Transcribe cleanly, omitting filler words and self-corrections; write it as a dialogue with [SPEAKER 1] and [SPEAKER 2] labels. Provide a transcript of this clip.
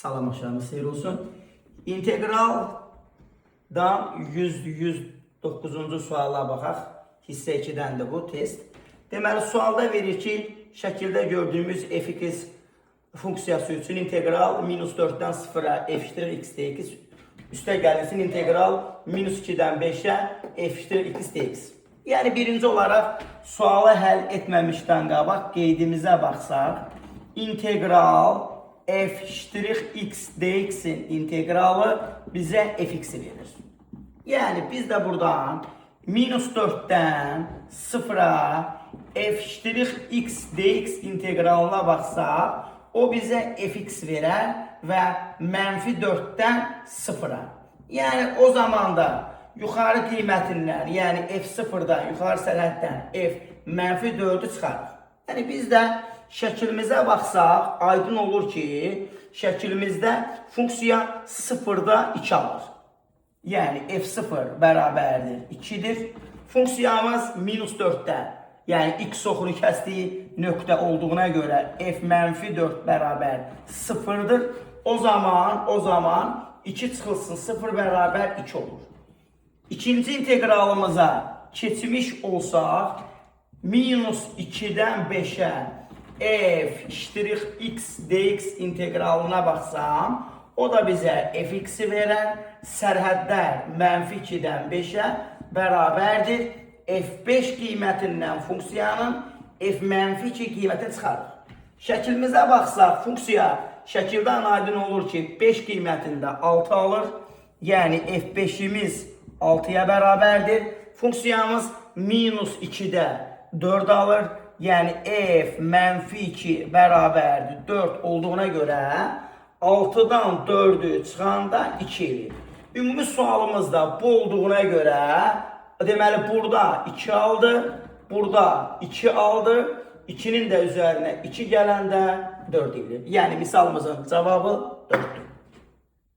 [SPEAKER 1] Salam, axşamınız xeyir olsun. İnteqraldan 100-109-cu suala baxaq. Hissə 2-dəndir bu test. Deməli, sualda verir ki, şəkildə gördüyümüz fx funksiyası üçün integral minus 4-dən 0-a f x dx üstə gəlinsin integral minus 2-dən 5-ə f x dx. Yəni, birinci olaraq sualı həll etməmişdən qabaq qeydimizə baxsaq, integral f x dx-in inteqralı bizə fx-i verir. Yəni, biz də buradan minus 4-dən 0-a f x dx inteqralına baxsaq, o bizə fx verər və mənfi 4-dən 0-a. Yəni, o zaman da yuxarı qiymətindən, yəni f0-dan, yuxarı sərhəddən f mənfi 4-ü çıxarıq. Yəni, biz də şəklimizə baxsaq, aydın olur ki, şəklimizdə funksiya 0-da 2 alır. Yəni, f0 bərabərdir 2-dir. Funksiyamız minus 4-də, yəni x oxunu kəsdiyi nöqtə olduğuna görə f mənfi 4 bərabər 0-dır. O zaman 2 çıxılsın 0 bərabər 2 olur. İkinci inteqralımıza keçmiş olsaq, minus 2-dən 5-ə f x dx inteqralına baxsam, o da bizə fx-i verər. Sərhədlər mənfi 2-dən 5-ə bərabərdir. F5 qiymətindən funksiyanın f mənfi 2 qiymətini çıxarır. Şəklimizə baxsaq, funksiya şəkildən aydın olur ki, 5 qiymətində 6 alır. Yəni f5-imiz 6-ya bərabərdir. Funksiyamız minus 2-də 4 alır. Yəni f mənfi 2 bərabərdir 4 olduğuna görə 6-dan 4-ü çıxanda 2 eləyir. Ümumi sualımız da bu olduğuna görə, deməli burada 2 aldı, burada 2 aldı, 2-nin də üzərinə 2 gələndə 4 eləyir. Yəni misalımızın cavabı 4-dür.